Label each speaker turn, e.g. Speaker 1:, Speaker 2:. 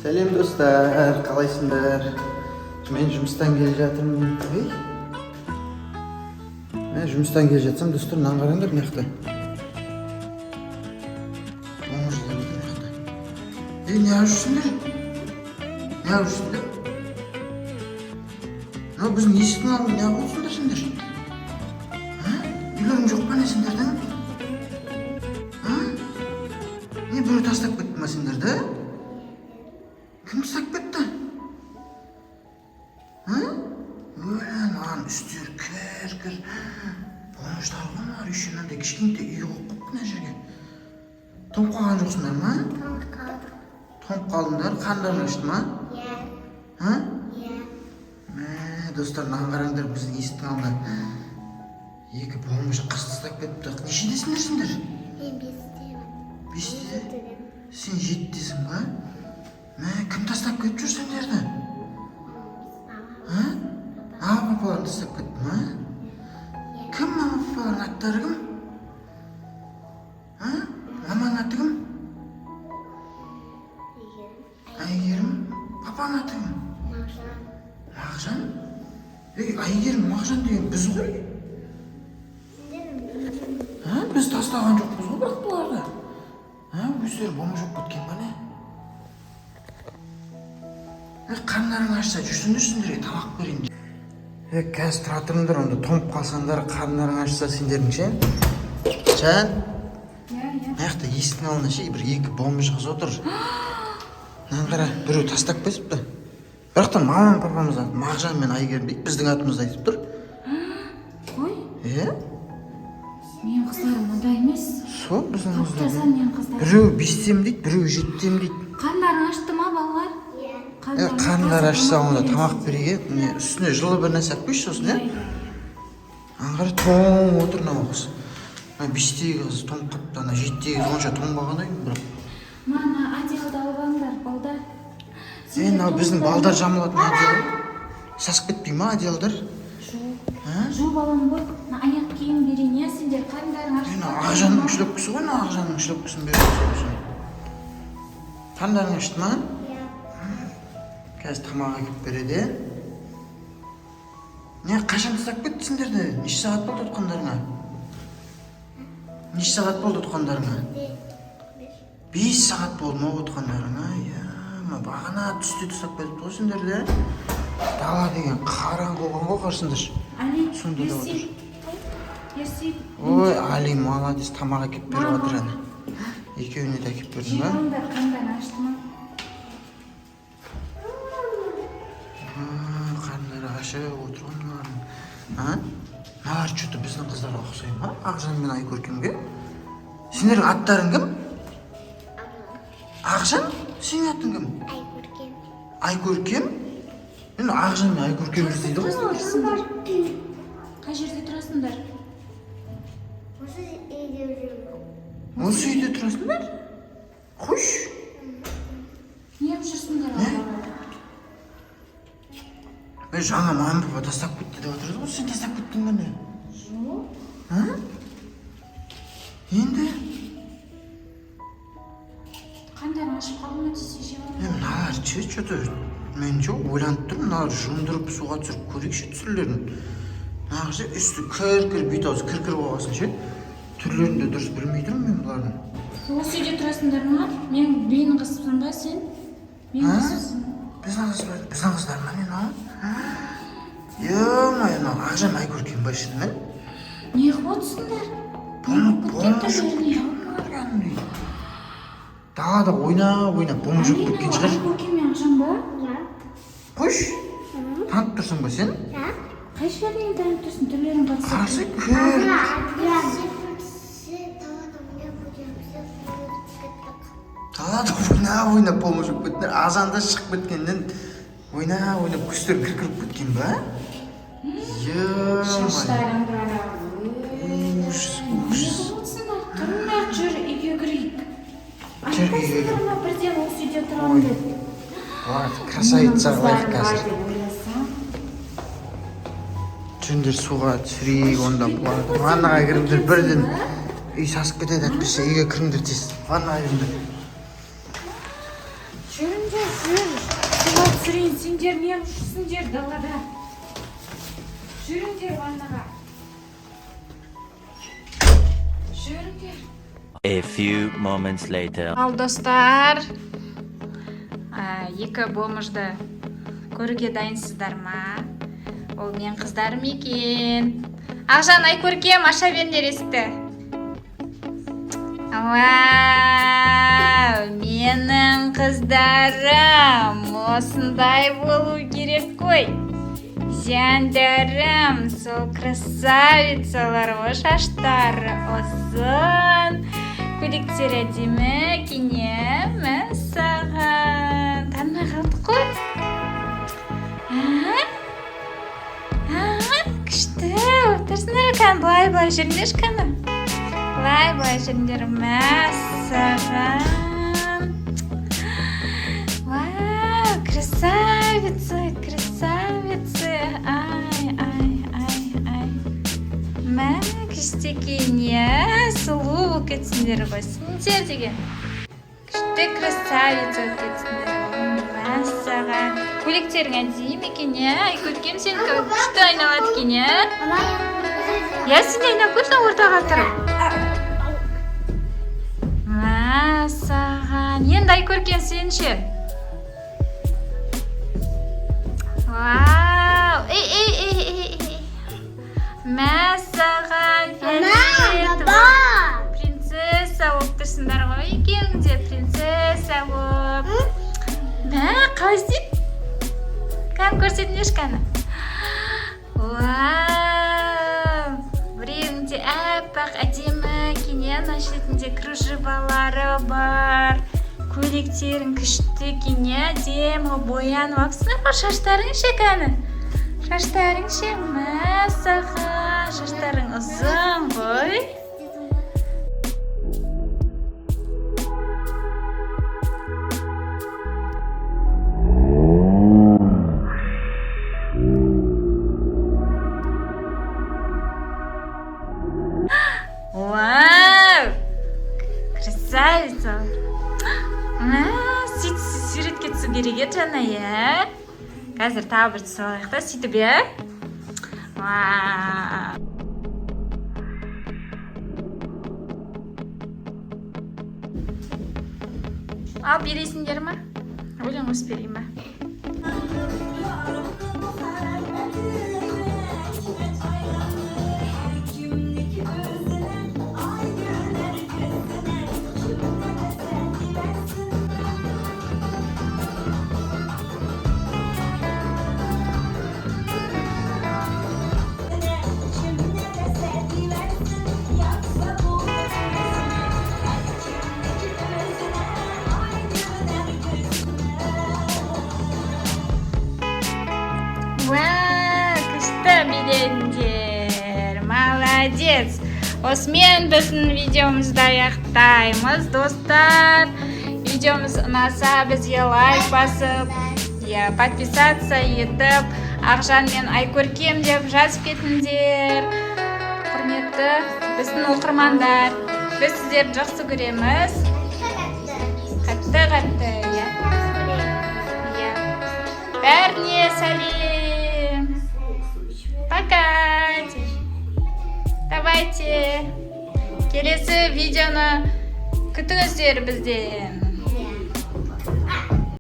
Speaker 1: Сәлем, достар, қалайсыңдар? Мен жұмыстан келе жатырмын. Ей, мен жұмыстан келе жатсам, достар, мынаны қараңдар, мына жақта бомждар екен мына жақта. Ей, неғып жүрсіңдер, неғып жүрсіңдер? Мынау біздің есіктің алдында неғып отырсыңдар сендер? А, үйлерің жоқ па, не, сендердің? А, не, біреу тастап кетті ма сендерді? Кім тастап кетті? А, өлә, мынаның үстері кір кір, бомждар ғой мыналар. Еще мынандай кішкентай үй қойып қойыпты мына жерге. Тоңып қалған жоқсыңдар ма?
Speaker 2: Тоңып қалдық.
Speaker 1: Тоңып қалдыңдар? Қарындарың ашты ма?
Speaker 2: Иә.
Speaker 1: А?
Speaker 2: Иә.
Speaker 1: Мә, достар, мынаны қараңдар, біздің есіктің алдына екі бомж қыз тастап кетіпті. Нешедесіңдер сендер?
Speaker 2: Мен бестемін.
Speaker 1: Бесте?
Speaker 2: Жетідемін.
Speaker 1: Сен жетідесің ба? Мә, кім тастап кетіп жүр сендерді?
Speaker 2: Мама.
Speaker 1: А, мама папаларың тастап кетті ма? Кім мама папаларың аттары кім? А, маманың аты кім?
Speaker 2: Әйгерім.
Speaker 1: Әйгерім. Папаның аты кім?
Speaker 2: Мағжан.
Speaker 1: Мағжан. Ей, Әйгерім, Мағжан деген біз ғой.
Speaker 2: Сендер.
Speaker 1: А, біз тастаған жоқпыз ғой бірақ бұларды. А, өздері бомж болып кеткен ба, не? Е, қарындарың ашса, жүрсіңдер, сендерге тамақ берейін. Е, қазір тұра тұрыңдар онда, тоңып қалсаңдар, қарындарың ашса сендердің ше. Жан.
Speaker 3: Иә, иә.
Speaker 1: Мына жақта есіктің алдында ше бір екі бомж қыз отыр. Мынаны қара, біреу тастап кетіпті, бірақ та мамам папамыз аты Мағжан мен Әйгерім дейді, біздің атымызды айтып тұр.
Speaker 3: Қой.
Speaker 1: Иә.
Speaker 3: Менің қыздарым ондай емес.
Speaker 1: Сол біздің
Speaker 3: Тап-таза
Speaker 1: қыздар.
Speaker 3: менің қыздарым.
Speaker 1: Біреу бестемін дейді, біреу жетідемін дейді.
Speaker 3: Қарындарың ашты ма, балалар?
Speaker 2: Иә.
Speaker 1: Е, қарындары ашса, онда тамақ берейік, иә. Міне, үстіне жылы бір нәрсе алып қойшы сосын, иә. Ана қара, тоңып отыр мынау қыз. Мына бестегі қыз тоңып қалыпты, ана жетідегі қыз онша тоңбаған ай бірақ.
Speaker 3: Мана одеялды алып алыңдар, балдар.
Speaker 1: Е, мынау біздің балдар жамылатын одеяло. Сасып кетпей ма одеялдар?
Speaker 3: Жоқ.
Speaker 1: А?
Speaker 3: Жуып аламын ғой. Мына аяқ киім берейін, иә, сендер қарындарың ашты.
Speaker 1: Е, мынау Ақжанның шлепкісі ғой, мынау Ақжанның шлепкісін беріп сосын. Қарындарың ашты ма?
Speaker 2: Иә.
Speaker 1: Қазір тамақ әкеліп береді, иә. Не, қашан тастап кетті сендерді? Неше сағат болды отқандарыңа? Неше сағат болды отқандарыңа?
Speaker 2: Бес.
Speaker 1: 5 сағат болды ма отқандарыңа? Иә, бағана түсте тастап кетіпті ғой сендерді. Дала деген қараңғы болған ғой, қарасаңдаршы.
Speaker 3: Али,
Speaker 1: Сонда да
Speaker 3: Ерсик. Ерсик.
Speaker 1: Ой, Али молодец, тамақ әкеліп беріп жатыр әне. Екеуіне де әкеліп бердің
Speaker 3: Жеп
Speaker 1: ба?
Speaker 3: алыңдар, қарындарың ашты ма?
Speaker 1: А, қарындары ашып отыр ғой мыналардың. А, мыналар че-то біздің қыздарға ұқсай ма, Ақжан мен Айкөркемге? Сендердің аттарың кім? Ақжан, сенің атың кім?
Speaker 2: Айкөркем.
Speaker 1: Айкөркем. Енді Ақжан мен Айкөркем дейді ғой мыналар.
Speaker 3: Тұрсыңдар. Қай жерде тұрасыңдар?
Speaker 2: Осы үйде жүрмін.
Speaker 1: Осы үйде тұрасыңдар? Қойшы.
Speaker 3: Неғып жүрсіңдер, балалар?
Speaker 1: Е, жаңа мама папа тастап кетті деп жатыр еді ғой, сен тастап кеттің ба, не?
Speaker 3: Жоқ.
Speaker 1: А, енді?
Speaker 3: Қарындарың ашып қалды ма десе, жеп
Speaker 1: Е,
Speaker 3: алыңдар.
Speaker 1: мыналар ше, че-то мен ше ойланып тұрмын, мыналар жуындырып, суға түсіріп көрейікші түрлерін. Мына ше, үсті кір кір, бет аузы кір кір болғасын ше, түрлерін де дұрыс білмей тұрмын мен бұлардың.
Speaker 3: Осы үйде тұрасыңдар ма? Менің қызымсың ба сен? Менің
Speaker 1: А?
Speaker 3: қызымсың.
Speaker 1: Біздің қыз ба, біздің қыздар ма, не, мынау? Е-мое, мынау Ақжан, Айкөркем ба шынымен?
Speaker 3: Не қылып отырсыңдар? Не
Speaker 1: Бомж.
Speaker 3: болып кеткен
Speaker 1: Бомж
Speaker 3: түрлеріне?
Speaker 1: кәдімгідей. Далада ойнап ойнап бомж болып кеткен шығар.
Speaker 3: Айкөркем мен Ақжан ба?
Speaker 2: Иә.
Speaker 1: Қойшы, танып тұрсың ба сен?
Speaker 2: Иә.
Speaker 3: Қай жерінен танып тұрсың, түрлерін қарасай?
Speaker 1: Қарасай, кір.
Speaker 2: Все далада ойнап ойнап все кеттік.
Speaker 1: Далада ойнап ойнап бомж болып кеттіңдер. Азанда шығып кеткеннен ойнап ойнап үстері кір кіріп кеткен ба? Е-мое.
Speaker 3: Шаштарың қара.
Speaker 1: Ужас, ужас.
Speaker 3: Не қылып отырсыңдар? Тұрыңдар, жүр, үйге кірейік.
Speaker 1: Жүр, үйге.
Speaker 3: Айтпайсыңдар ма бірден осы үйде тұрамын
Speaker 1: Ой.
Speaker 3: деп?
Speaker 1: Бұларды красавица
Speaker 3: Менің
Speaker 1: қылайық
Speaker 3: қыздарым бар
Speaker 1: қазір.
Speaker 3: деп ойласам.
Speaker 1: Жүріңдер, суға түсірейік онда бұларды. Ваннаға кіріңдер бірден, үй сасып кетеді әйтпесе. Үйге кіріңдер тез, ваннаға кіріңдер.
Speaker 3: Жүріңдер, жүр. Суға түсірейін, сендер не жүрсіңдер далада? Жүріңдер ваннаға. Жүріңдер.
Speaker 4: A few moments later.
Speaker 3: Ал, достар, екі бомжды көруге дайынсыздар ма? Ол мен қыздарым екен. Ақжан, Айкөркем, аша беріңдер есікті. Вау, менің қыздарым осындай болу керек қой. Жандарым, сол красавицалар ғой, шаштары ұзын, көйлектері әдемі екен, иә? Мәссаған, танымай қалдық қой. А? А, күшті болып тұрсыңдар. Кәні, былай, былай жүріңдерші, кәні, былай, былай жүріңдер. Мәссаған, вау, красавицы, красавицы! Ай, ай, ай, ай, мә, күшті екен, иә? Сұлу болып кетсіңдер ғой сендер деген, күшті красавица болып кетсіңдер. Мәссаған, көйлектерің әдемі екен, иә? Айкөркем, сенікі күшті айналады екен, иә?
Speaker 2: Мама.
Speaker 3: Иә, сен де айналып көрші ортаға тұрып. Мәссаған, енді, Айкөркем, сен ше? Вау, ей, ей, ей, ей, ей, мәссаған!
Speaker 2: Мама,
Speaker 3: Фиолетовый.
Speaker 2: Баба.
Speaker 3: Принцесса болып тұрсыңдар ғой екеуің де, принцесса болып. Мә, қалай істейді? Кәні, көрсетіңдерші, кәні. Вау, біреуінде аппақ әдемі екен, иә? Мына шетінде кружевалары бар. Көйлектерің күшті екен, иә? Әдемі боянып алыпсыңдар ғой. Шаштарың ше, кәні, шаштарың ше? Мәссаған, шаштарың ұзын ғой. Вау! Красавица! Мә, сөйтіп суретке түсу керек еді жаңа, иә? Қазір тағы бір түсіп алайық та сөйтіп, иә? Вау! Ал, билейсіңдер ма? Өлең қосып берейін ба? Вау, күшті биледіңдер! Молодец! Осымен біздің видеомызды аяқтаймыз, достар. Видеомыз ұнаса, бізге лайк басып, иә, подписаться етіп, Ақжан мен Айкөркем деп жазып кетіңдер. Құрметті біздің оқырмандар, біз сіздерді жақсы көреміз. Қатты, қатты, иә. Иә. Бәріне сәлем. Пока. Давайте. Келесі видеоны күтіңіздер бізден.